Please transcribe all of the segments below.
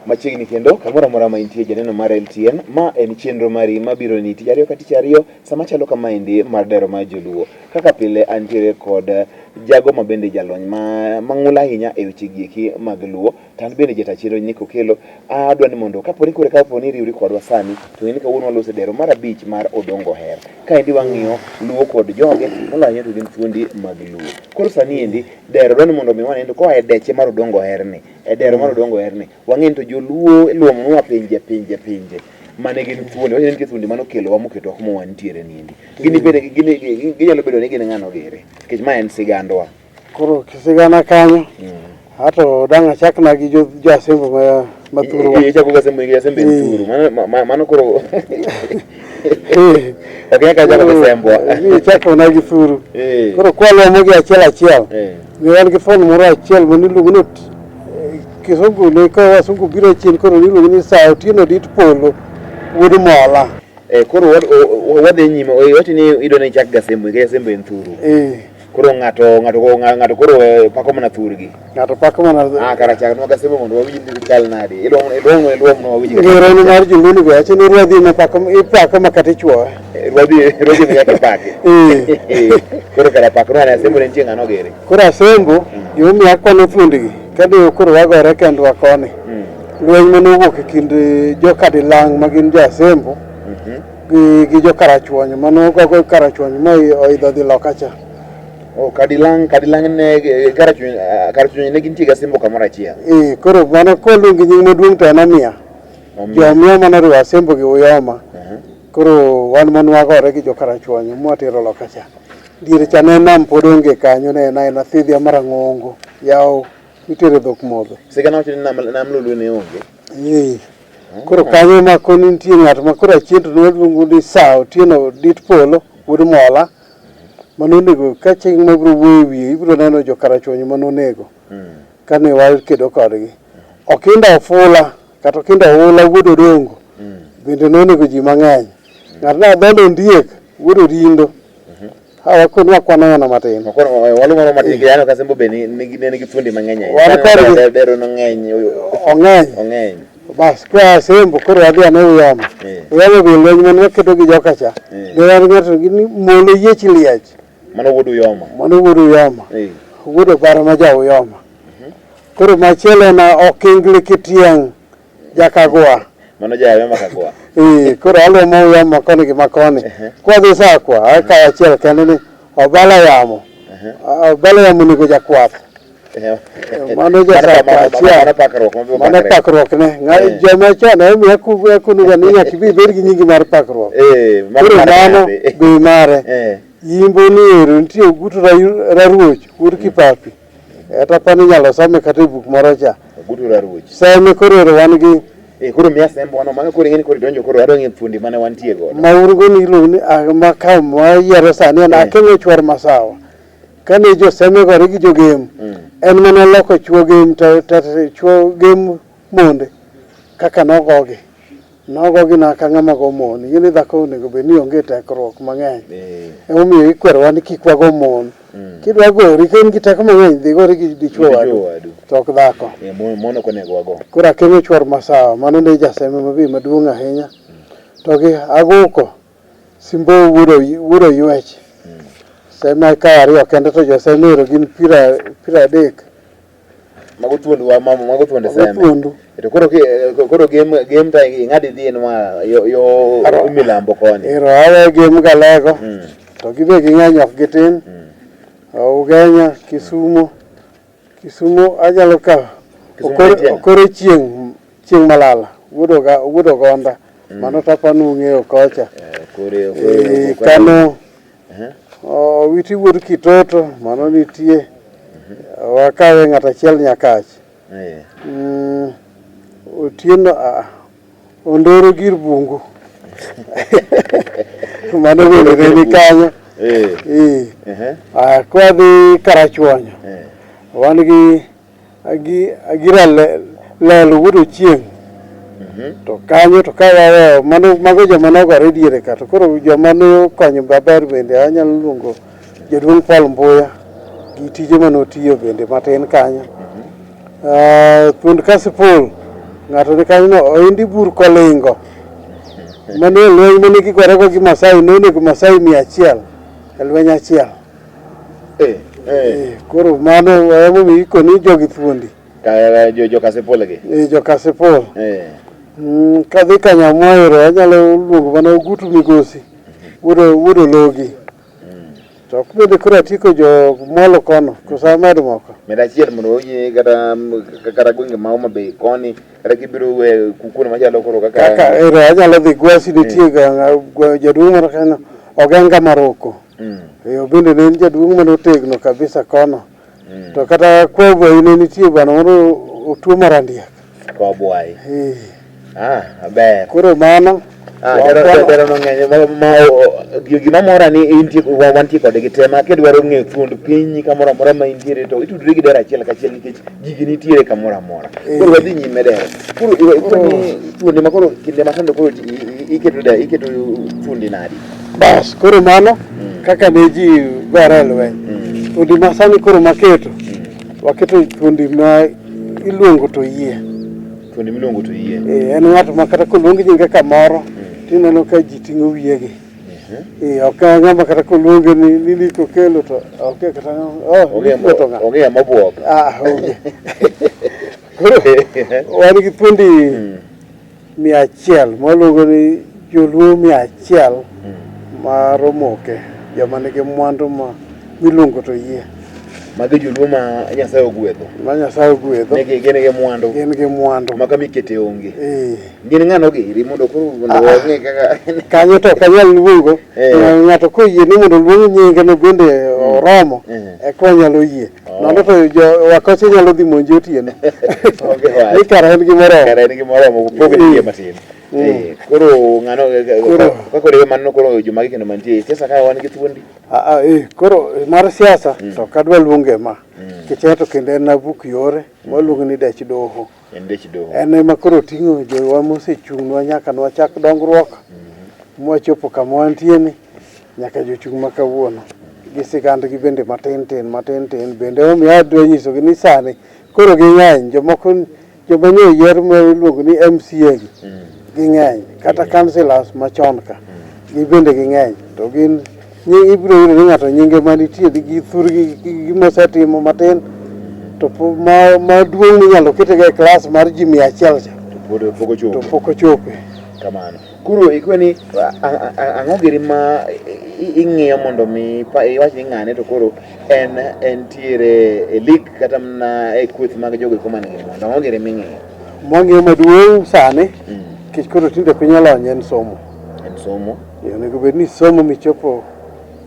Machiegni kendo kamoro amora ma intie janeno mar LTN, ma en chenro mari mabiro ni tich ariyo ka tich ariyo sama chalo kamaendi mar dero mar joluo. Kaka pile antiere kod jago ma bende jalony ma mang'ula ahinya e weche gieki mag luo to an bende jata chenro Nick Okello. Adwa ni mondo kapo ni kore kapo ni riwri kodwa sani to ing'e ni kawuono waloso e dero mar abich mar Odongo Her. Kaendi wang'iyo luo kod joge moloyo ahinya to gin thuondi mag luo. Koro sani endi dero dwa ni mondo mi wanendo koa e deche mar Odongo Her ni e dero mar Odongo Her ni wang'e ni to joluo iluomonwa pinje pinje pinje mane gin thuondi wacho ni nitie thuondi mane okelowa moketowa kuma wantiere ni endi gini bende gini ginyalo bedo ni gin ng'ano giri nikech ma en sigandwa Koro kisigana kanyo ato dang' achakna gi jo jo Asembo ma mathurwa. Ichako gi Asembo gi Asembo en thuru mano mano koro ok nyaka chako gi Sembwa Ichako na gi thuru. Koro kwalomo gi achiel achiel. Ne wan gi fon moro achiel mane iluongo ni kisungu ne ka wasungu biro chien koro niluongo ni saa otieno dit polo wuod mola. Koro wadhi nyime iwacho ni idwa ni ichak gi Asembo nikech Asembo en thuru. Koro ng'ato ng'ato ng'ato koro pako mana thurgi. Ng'ato pako mana Ah, kara chak nwa Asembo mondo wawinj ni chal nade. Iluong iluong iluong nwa wawinj. Ngero ni mar joluo ni wacho ni rwadhi ema pako ipako ma kata ichuoye. Rwadhi rwadhi ema nyaka ipaki. Koro kara pak nwa Asembo ne nitie ng'ano giri. Koro Asembo gimomiyo akwano thuondgi kane koro wagore kendwa koni. Lweny mane owuok e kind jo-Kadilang' ma gin jo-Asembo gi gi jo-Karachuonyo mane ogogo Karachuonyo ma oidho dhi loka cha. Oh, Kadilang' Kadilang' ne Karachuonyo Karachuonyo ne gintie gi Asembo kamoro achiel. Eh, koro mano koluongi nying maduong' to en Omia. Jo-Omia mane oriwo Asembo gi Uyoma. Koro wan mane wagore gi jo-Karachuonyo mwatero loka cha. Diere cha ne nam pod onge kanyo ne en aena thidhia marang'ongo yawo mitere dhok modho. Sigana wacho ni nam nam Lolwe ne onge. Eh. Koro kanyo ema koni nitie ng'at ma koro achien to nwaluongo ni saa otieno dit polo wuod mola mane onego ka chieng' ma ibiro wuoyo e wiye ibiro neno jo Karachuonyo mane onego kane wakedo kodgi. Okinda Ofula kata Okinda Oula wuod Odongo bende nonego ji mang'eny. Ng'at ne Adhondo Ondiek wuod Orindo. Hawa koro wakwano mana matin. Walu moro matin gi aneno ka Asembo be nigi ne nigi thuondi mang'eny ahinya. Wan kodgi. Dero nong'eny. Ong'eny. Ong'eny. Bas kwa Asembo koro wadhi ane Uyoma. Uyoma be lweny mane wakedo gi joka cha. Ne wan ng'ato gi ni molo yiech liech. Mano wuod Uyoma. Mano wuod Uyoma. Wuod Obara ma ja Uyoma. Koro machielo en Okingli Kitieng' Jakagwa. Mano ja Uyoma Kagwa. Eh, koro aluomo Uyoma koni gi makoni. Kwadhi Sakwa, akawo achiel kende ni Obala yamo. Obala yamo onego jakwath. Mano ja Sakwa achiel. Mano pakruok. Mano pakruok ne. Joma chon emomiyo akonuga ni nyaka ibi ibed gi nyingi mar pakruok. Koro mano be mare. Yimbo ni ero nitie Ogutu Raruoch wuod Kipapi. Kata apani inyalo some kata e buk moro cha. Ogutu Raruoch. Seme koro ero wan gi Eh, koro miya sembo wano mano koro ing'eni koro idonjo koro adwa ng'eyo thuondi mane wantie godo. Ma un go ni iluongo ni ma ka mayiero sani en Akeng'o chuor Masawa. Kane jo Seme gore gi jo Gem, en mane oloko chuo Gem to chuo Gem monde kaka nogogi. Nogogi na ka ng'ama go mon. Ing'e ni dhako onego bed ni onge tekruok mang'eny. Emomiyo ikwerowa ni kik wago mon. Kidwa gori ka in gi teko mang'eny dhi gori gi dichuo wadu to ok dhako. Mon ok onego wago. Koro Akeng'o chuor Masawa mano ne jaseme mabe maduong' ahinya. To gi Aguko Simbo wuod Oywech. Seme akawo ariyo kende to joseme ero gin piero adek. Mago thuond wa mama, mago thuond seme. Thuondu. To koro koro gem gem ta ing'ad idhi nwa yo yo milambo koni. Ero awe gem galego. To gibe ging'eny ok gitin. Ugenya, Kisumo. Kisumo anyalo ka Okore chieng' chieng' malala wuod Ogonda. Mano to apani ung'eyo kocha. Okore Kano Owiti wuod Kitoto mano nitie. Wakawe ng'at achiel Nyakach. Otieno Ondoro gir bungu. Mano bende ne ni kanyo. Aya kwadhi Karachuonyo. Wan gi Agira Lelo wuod Ochieng'. To kanyo to ka waweyo mano mago joma nogore diere ka to koro joma ne okonyo maber bende anyalo luongo jaduong' Paul Mbuya gi Gi tije mane otiyo bende matin kanyo. Thuond Kasipul ng'ato ni kanyo no oindi bur kolingo. Mane e lweny mane gigorego gi Masai nonego Masai 100 e lweny achiel. Koro mano emomiyo ikoni jogi thuondi. Ka jo Kasipul gi. Jo Kasipul. Kadhi Kanyamwa ero anyalo luongo mana Ogutu Migosi. Wuod Ologi. To ok bende koro atieko jo mwalo kono, koso amed moko? Med achiel mondo oyie kata kata gwenge ma Homa Bay koni kata kibiro e kuonde machalo koro kaka Kaka ero anyalo dhi Gwasi nitie jaduong' moro kanyo Ogenga Maroko. Bende ne en jaduong' mane otegno kabisa kono. To kata Kwabwayi ne nitie bwana moro otuo marandiek. Kwabwayi. Ah, aber. Koro mano Ah, dero no ng'eny ma gima mora ni intie wantie kodgi te ma kidwaro ng'eyo thuond piny kamoro amora ma intiere to itudori gi dero achiel kachiel nikech gigi nitiere kamoro amora. Koro wadhi nyime dero. Koro iwacho thuondi ma koro kinde ma sani koro iketo dero iketo thuondi nadi? Bas, koro mano kaka ne ji gore e lweny. Thuondi ma sani koro maketo, waketo thuondi ma iluongo to yie. Thuondi miluongo to yie. En ng'at ma kata koluong nyinge kamoro, tineno ka ji ting'o wiyegi. Ok ng'ama kata koluonge ni Nick Okello to ok kata oh, Nick to ng'a. Onge ng'ama obuok. Ah, onge. Koro wan gi thuondi 100 mwaluongo ni joluo 100 mar omoke, joma nigi mwandu ma miluongo to yie. Magi joluo ma Nyasaye ogwedho. Ma Nyasaye ogwedho. Nigi gin gi mwandu. Gin gi mwandu. Ma kama ikete onge. Gin ng'ano giri mondo koro mondo wang'e kaka kanyo to ok anyal luongo. Ng'ato koyie ni mondo oluong nyinge no bende oromo, eka wanyalo yie. Nono to jo wakoche nyalo dhi monji otieno. Ni kara en gi moromo. Kara en gi moromo, pog nitie matin. Koro ng'ano kaka mano koro jomagi kendo mantie e siasa ka wan gi thuondi. Koro mar siasa to ok adwa luonge ma. Nikech en to kendo en abuk yore mwaluongo ni dech doho. En dech doho. En ema koro oting'o jowa mosechung'nwa nyaka nwachak dongruok mwachopo kama wantie ni nyaka jochung' ma kawuono gi sigandgi bende matin tin matin tin bende omiyo adwa nyisogi ni sani koro ging'eny jomoko joma nyo oyier ma iluongo ni MCA gi ging'eny kata councillors machon ka gibende ging'eny to gin ibiro yudo ni ng'ato nyinge manitie gi thurgi gima osetimo matin to maduong' minyalo ketego e klas mar ji 100 cha to pok ochope. Kamano. Koro ikwe ni ang'o giri ma ing'iyo mondo mi iwach ni ng'ane to koro en entiere e lig kata mana e kweth mag jogo eko man gi mwandu. Ang'o giri ming'iyo? Mwang'iyo maduong' sani nikech koro tinde piny olony en somo. En somo. Onego bed ni somo michopo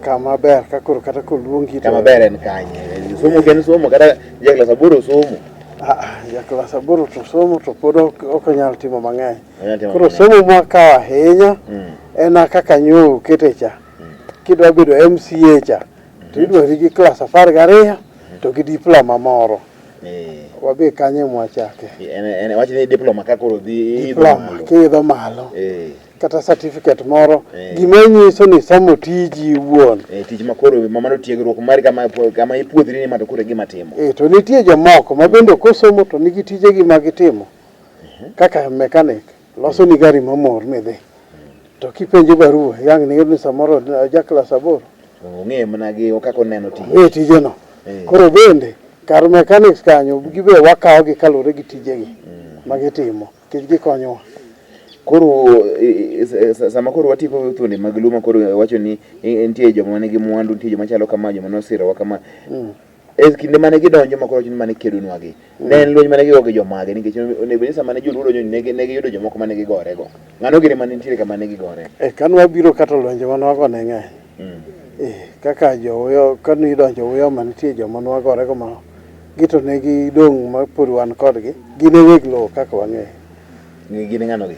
kama ber ka koro kata koluongi to kama ber en kanye? Somo en somo kata ja klas 8 somo. Ja klas 8 to somo to pod ok onyal timo mang'eny. Koro somo mwakawo ahinya en kaka nyo okete cha. Kidwa bedo MCA cha to idwari gi klas 12 to gi diploma moro. Wabe kanye mwachake. En wach ni diploma ka koro dhi diploma kiidho malo. Kata certificate moro gima nyiso ni somo tiji iwuon. Tich ma koro mano tiegruok mari kama ipuodhri ni ma to koro e gima timo. To nitie jomoko ma bende ok osomo to nigi tijegi ma gitimo. Kaka mechanic loso ni gari mamor midhi. To kipenje barua yang' niyud ni samoro ja klas 8. Ong'eyo mana gi kaka oneno tije. Ong'eyo tijeno. Koro bende kar mechanics kanyo gibe wakawogi kaluwore gi tijegi ma gitimo nikech gikonyowa. Koro sama koro watieko thuondi mag luo ma koro wacho ni nitie joma nigi mwandu, nitie joma chalo kama, joma nosirowa kama. E kinde mane gidonjo ma koro wacho ni mane kedonwa gi. Ne en lweny mane gigo gi jomage nikech onego bed ni sama ne joluo donjo ne giyudo jomoko mane gigorego. Ng'ano gini mane nitiere kama ne gigore? Kane wabiro kata lwenje mane wago ne ng'eny. Kaka jo kane idonjo Uyoma nitie joma ne wagorego ma gito ne gidong' ma pod wan kodgi. Gin e weg lowo kaka wang'eyo. Gin ng'ano gi?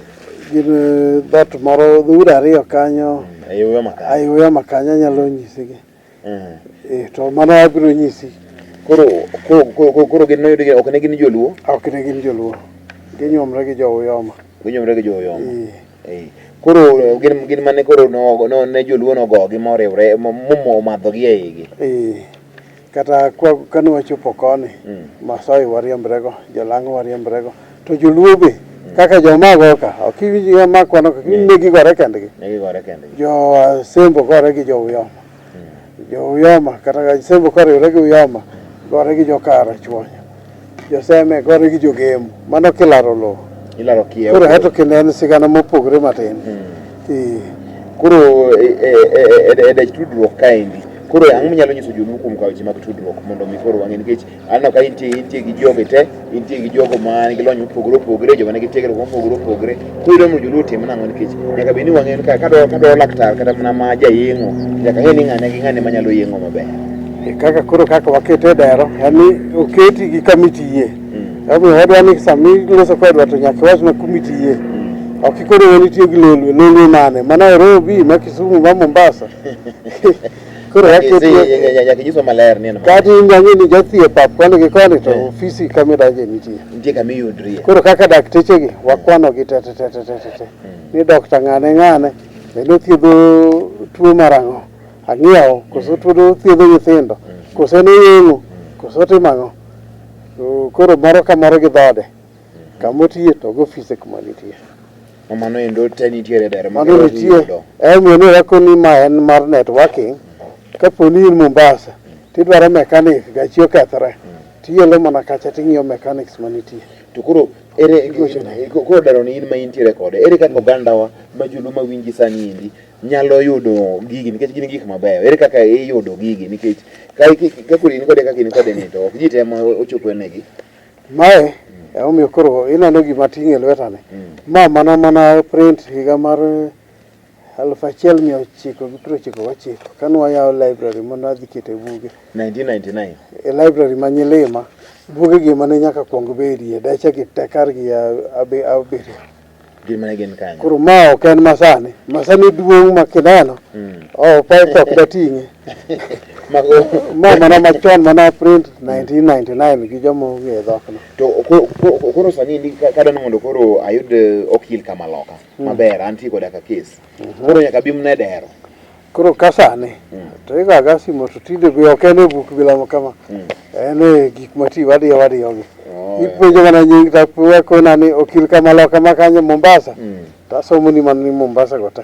Gin dhoot moro dhoudi 2 kanyo. Ei Uyoma kanyo. Ei Uyoma kanyo anyalo nyisigi. To mano abiro nyisi. Koro gin noyudgi ok ne gin joluo? Ok ne gin joluo. Ginyuomre gi jo Uyoma. Ginyuomre gi jo Uyoma. Koro gin mane koro ne joluo nogogi moriwre momadhogi e igi. Kata kwa kane wachopo koni, Masai wariembrego, Jolang'o wariembrego, to Joluo be kaka jomago ka, ok iwinj ma kwano ka, ne gigore kendgi. Ne gigore kendgi. Jo Asembo gore gi jo Uyoma. Jo Uyoma kata ka Asembo koriwore gi Uyoma gore gi jo Karachuonyo. Jo Seme gore gi jo Gemo. Mano kilaro lowo. Ilaro kiewo. Koro heto kendo en sigana mopogore matin. Eh. Koro e dech tudruok kaendi, koro ang'o minyalo nyiso joluo kuom kawo weche mag tudruok mondo mi koro wang'e nikech aneno ka intie gi jogi te, intie gi jogo ma nigi lony mopogore opogore, joma nigi tiegruok mopogore opogore. Koro idwa mondo joluo otim nang'o nikech nyaka bed ni wang'e ni kadwaro laktar kata mana ma jayeng'o, nyaka ang'e ni ng'ane gi ng'ane manyalo yeng'o maber. Kaka koro kaka wakete e dero, en ni oketi gi kama itiye. Emomiyo wadwa ni sama iloso kodwa to nyaka iwachna kuma itiye. Ok ikoro wan itiyo gi lolwe, lolwe mane? Ma Nairobi, ma Kisumu, ma Mombasa. Koro waketi Nyaka inyiswa maler ni en kata in jang'e ni jathi e pap koni gi koni to ofisi kama idonje nitie. Nitie kama iyudrie. Koro kaka daktechegi wakwanogi te te te te te te. Ni dokta ng'ane ng'ane bende othiedho tuo mar ang'o? Ang'iewo koso tuo othiedho nyithindo? Koso en oyeng'o? Koso otimo ang'o? Koro moro ka moro gi dhode. Kama otiye to gi ofise kuma nitie. Mano endo te nitiere e dero. Mano nitie. Emomiyo ne wakoni ma en mar networking. Kapo ni in Mombasa tidwaro mechanic gachi okethore tielo mana kacha ting'iyo mechanics manitie. To koro ere koro dero ni in ma intiere kode. Ere kaka ogandawa ma joluo ma winji sani endi nyalo yudo gigi nikech gin gik mabeyo. Ere kaka iyudo gigi nikech ka koro in kode kaka in kode ni to ok ji te ma ochopo negi. Mae emomiyo koro ineno gima ating'o e lwetani. Ma mana mana print higa mar 1999 kane wayawo library mane adhi kete buge. 1999. E library ma Nyilima, buge gi mane nyaka kuong bedie, deche gi te kargi abiriyo. Gin mane gin kanyo. Koro ma ok en masani. Masani duong' ma kineno. Oh, pipe ok dating'e. Ma mana machon mana print 1999 gi joma ong'eyo dhokno. To koro sani ni kadwaro mondo koro ayud okil kamaloka maber antie koda ka kes. Koro nyaka bi mana e dero. Koro ka sani to igo aga simo to tinde be ok en e buk bilamo kama. En e gik ma ti wadiyo wadiyo gi. Ipuonjo mana nying to akona ni okil kamaloka ma kanyo Mombasa. To asomo ni mana ni Mombasa go te.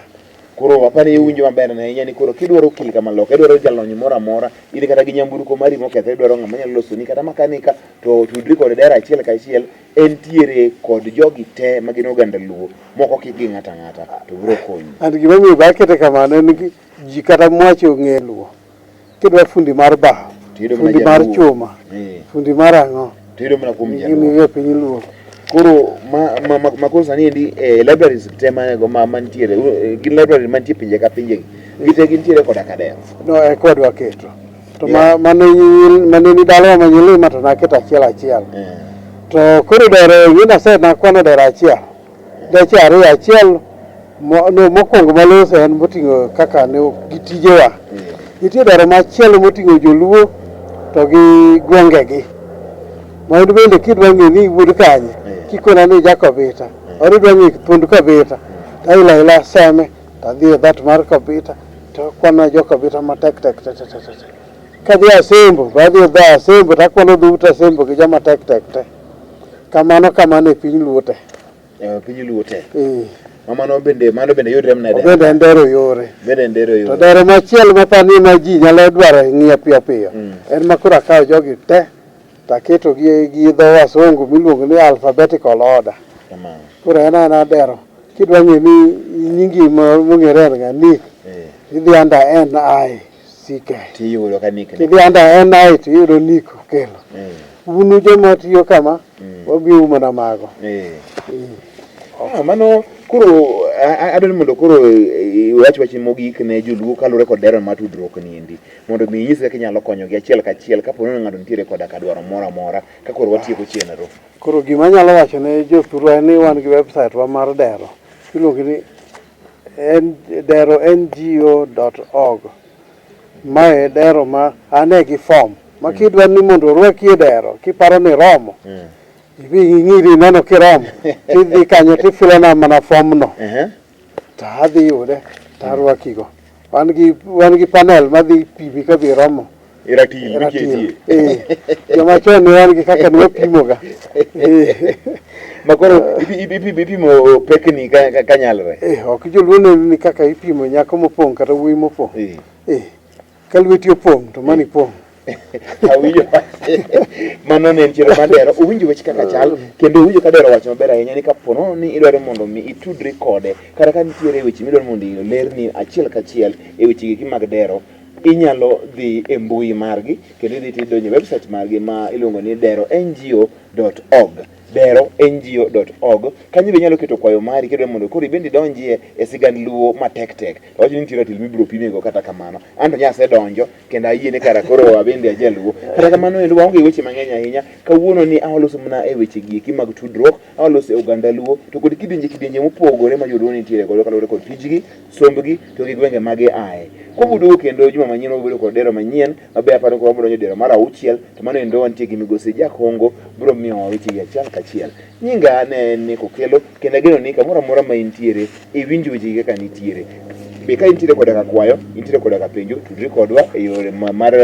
Koro apani iwinjo maber ahinya ni koro kidwaro okil kamaloka, idwaro jalony moro amora, in kata gi nyamburko mari mokethore idwaro ng'ama nyalo losoni kata makanika to tudri kod dero achiel kachiel entiere kod jogi te ma gin oganda luo moko kik gi ng'ato ang'ata to biro konyi. And gima omiyo be akete kamano en ni ji kata mwache ong'e luo. Kidwa fundi mar bao, fundi mar chuma, fundi mar ang'o, to iyudo mana kuom jaluo. Gin e piny luo. Koro ma koro sani endi libraries te ma mantiere gin library mantie pinje ka pinje gi gite gintiere koda ka dero. No e kodwa keto. To mane ni dalawa ma Nyilima to naketo achiel achiel. To koro dero ing'e nase nakwano dero achiel. Deche ariyo achiel no mokwongo maloso en moting'o kaka ne gi tijewa. Nitie dero machielo moting'o joluo to gi gwengegi. Ma in bende kidwa ng'e ni iwuod kanye, kikona ni ja Kobita, or idwa ng'e thuond Kobita, to aila aila aseme to adhi e dhoot mar Kobita to akwano jo Kobita matek tek te te te te. Kadhi Asembo, be adhi e dho Asembo to akwano dhout Asembo gi joma tek tek te. Kamano kamano e piny Luo te. E piny Luo te. Eh. Ma mano bende mano bende yudre mana e dero. Bende en dero yore. Bende en dero yore. To dero machielo ma pani ma ji nyalo dwaro ng'iyo piyo piyo. En ma koro akawo jogi te to aketo gi gi dho wasungu miluongo ni alphabetical order. Kamano. Koro en ana dero. Kidwa ng'e ni nyingi mong'ere en ng'a Nick. Idhi under N I C K. Tiyudo ka Nick. Tidhi under N I tiyudo Nick Okello. Unu joma tiyo kama, wabiro mana mago. Mano koro adwaro ni mondo koro iwach wach mogik ne joluo kaluwore kod dero mar tudruok ni endi mondo mi inyis kaka inyalo konyogi achiel kachiel kapo ni ng'ato nitiere koda ka dwaro moro amora ka koro watieko chenro. Koro gima anyalo wacho ne jothurwa en ni wan gi website wa mar dero iluongo ni dero ngo.org. Mae e dero ma ane gi form ma kidwa ni mondo orwaki e dero kiparo ni iromo ibi ing'iri ineno kiromo tidhi kanyo tifilona mana form no to adhi yude to arwakigo. Wan gi panel madhi pimi ka be iromo. E ratil Ratil. Eh, joma chon ne wan gi kaka ne wapimoga. Eh, Ma koro ipimo pekni ka nyalore. Eh, ok joluo ne ni kaka ipimo nyako mopong' kata wuoyi mopong'. Eh. Eh, ka lweti opong' to mano ipong'. Awinjo mano ne en chenro mar dero. Uwinjo weche kaka chal kendo uwinjo ka dero wacho maber ahinya ni kapo nono ni idwaro mondo mi itudri kode kata ka nitiere weche midwaro mondo olerni achiel kachiel e weche gi mag dero inyalo dhi e mbui margi kendo idhi tidonjo e website margi ma iluongo ni derongo.org derongo.org kanyo be inyalo keto kwayo mari kidwaro mondo koro ibende idonjie e sigand luo matek tek wacho ni nitie ratil mibiro pimigo kata kamano anto nyasedonjo kendo ayie ni kara koro abende ajaluo kata kamano endo waonge weche mang'eny ahinya kawuono ni awaloso mana e weche gieki mag tudruok awaloso e oganda luo to kod kidienje kidienje mopogore ma joluo nitiere godo kaluwore kod tijgi sombgi to gi gwenge ma giaye. Kwabuduogo kendo juma manyien wabedo kod dero manyien mabe aparo ko wabiro donjo dero mar auchiel to mano endo wantie gi migosi Jack Hongo biro miyowa weche gi achiel kachiel. Nyinga ne en Nick Okello kendo ageno ni kamoro amora ma intiere iwinjo weche gi kaka nitiere. Be ka intiere koda ka kwayo, intiere koda ka penjo, tudri kodwa e yore mar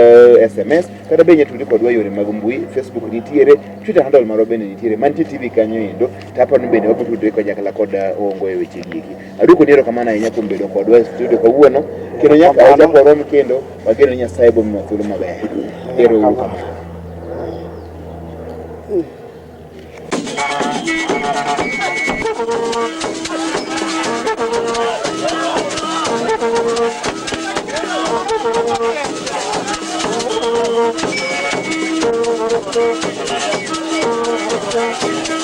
SMS kata be inya tudri kodwa e yore mag mbui, Facebook nitiere, Twitter handle marwa bende nitiere, mantie TV kanyo endo, to aparo ni bende wabiro tudre kanyakla kod Hongo e weche gi eki. Aduoko ni erokamano ahinya kuom bedo kodwa e studio kawuono kendo nyaka wachak warom kendo wageno ni Nyasaye biro miyowa thuolo maber. Ero uru kamano. Thank you.